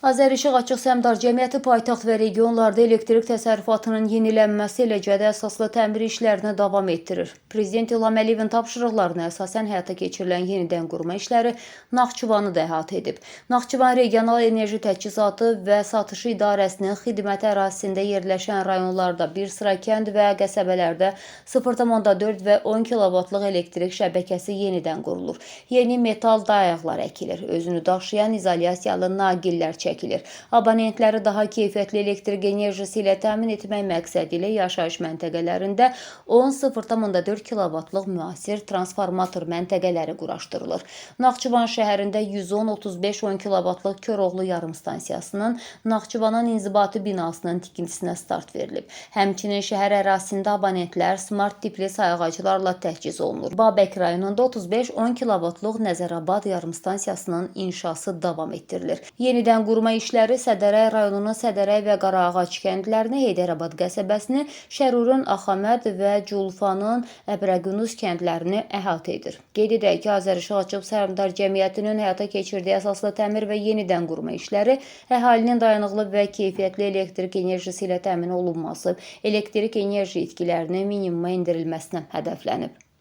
Azərişıq Açıq Səhmdar Cəmiyyəti paytaxt və regionlarda elektrik təsərrüfatının yenilənməsi, eləcə də əsaslı təmir işlərini davam etdirir. Prezident İlham Əliyevin tapşırıqlarına əsasən həyata keçirilən yenidən qurma işləri Naxçıvanı da əhatə edib. Naxçıvan Regional Enerji Təchizatı və Satışı İdarəsinin xidməti ərazisində yerləşən rayonlarda, bir sıra kənd və qəsəbələrdə 0,4 və 10 kilovatlıq elektrik şəbəkəsi yenidən qurulur. Yeni metal dayaqlar əkilir, özünü daşıyan izolyasiyalı naqillər çəkilir. Abonentləri daha keyfiyyətli elektrik enerjisi ilə təmin etmək məqsədi ilə yaşayış məntəqələrində 10,4 kilovatlıq müasir transformator məntəqələri quraşdırılır. Naxçıvan şəhərində 110-35 10 kilovatlıq Koroğlu yarımstansiyasının, Naxçıvanın inzibati binasının tikintisinə start verilib. Həmçinin şəhər ərazisində abonentlər smart tipli sayğaclarla təchiz olunur. Babək rayonunda 35-10 kilovatlıq Nəzərabad yarımstansiyasının inşası davam etdirilir. Yenidən qurma işləri Sədərək rayonunun Sədərək və Qaraağac kəndlərini, Heydərabad qəsəbəsini, Şərurun Axaməd və Culfanın Əbrəqunuz kəndlərini əhatə edir. Qeyd edək ki, Azərişıq Açıq Səhmdar Cəmiyyətinin həyata keçirdiyi əsaslı təmir və yenidən qurma işləri əhalinin dayanıqlı və keyfiyyətli elektrik enerjisi ilə təmin olunması, elektrik enerji itkilərinin minimuma endirilməsinə hədəflənib.